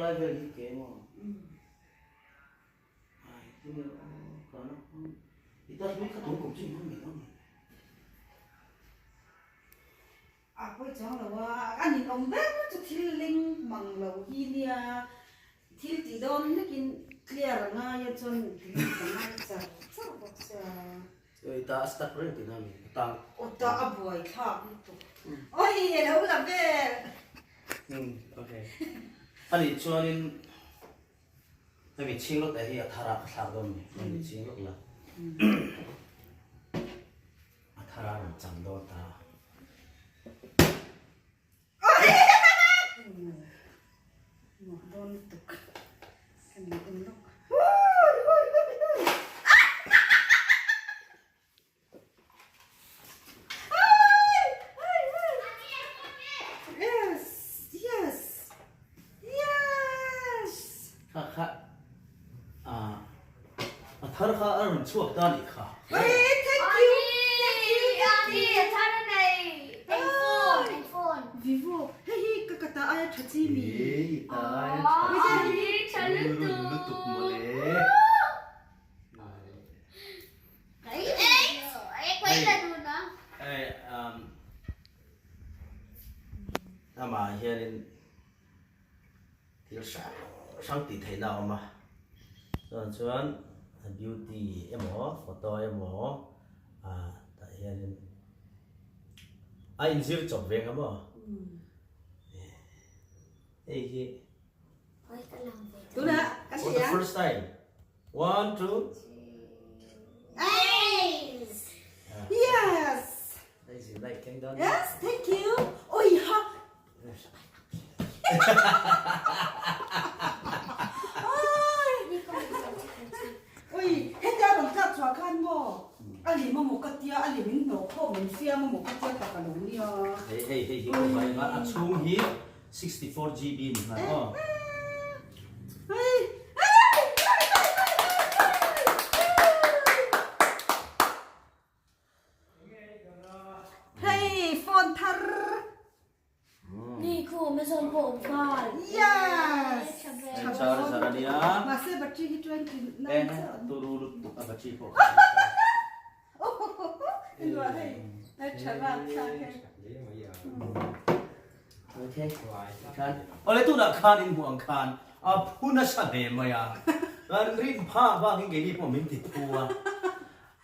lai vel hi ke maw? Ai tinge aw kana i ta hlui kha tun kum chu i hmang ngei dawn ni. A pawi chuang lo a, a ninawm ber chu thil ling mang lo hi nia, thil tih dawn hlekin clear a ngai a chuan delete a ngai char char bawk sia. Oi ta a stuck reng tihna a mi a tang. Aw ta a buai thlak lutuk. Oi a lo la vel. Umm okay. Anih chuanin hemi chhing lawk te hi a thar ah ka thlak dawn a ni, hemi chhing lawk la. A thar a rawn chang dawn ta. Dawn lutuk. Hemi en lawk. Yes! Yes! Yes! Kha kha ah a thar kha a rawn chhuak ta nih kha. Hey, thank you! Thank you! Thank you! A thar a nei! Eng phone? Eng phone? Vivo. Hei hi ka ka ta aia tha chi mi. Ei, ta aia tha chi. Tha lutuk. Lutuk mawle. Hei um amah hianin thil hrang hrang tih theihna a awm a chuan chuan beauty emaw photo emaw ah tah hianin a inzir chawp ve ang maw hei hi for the first time. One, two. Yes. Yes, thank you. Oi ha. Oi, hetia rawn tlak chhuah khan maw? A lim a maw ka tia, a lim in hnawh khawm min siam a maw ka tia tak a lo nia. Hei hei hei hi ka vai a, a chhung hi 64 GB ni nghal aw. Hei phone thar. Ni khu Amazon pawh awm nghal. Yes. Char char ania. Mahse battery hi 29 chiah. Turu lutuk a battery pawh. Awle tunah khan in hmuh ang khan a phu nasa hle mai a, kan rin phak vangin keini pawh min ti phu a,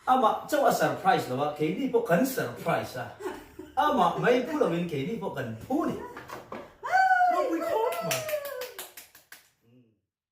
amah chauh a surprise lo a, keini pawh kan surprise a, amah mai phu lovin keini pawh kan phu ni.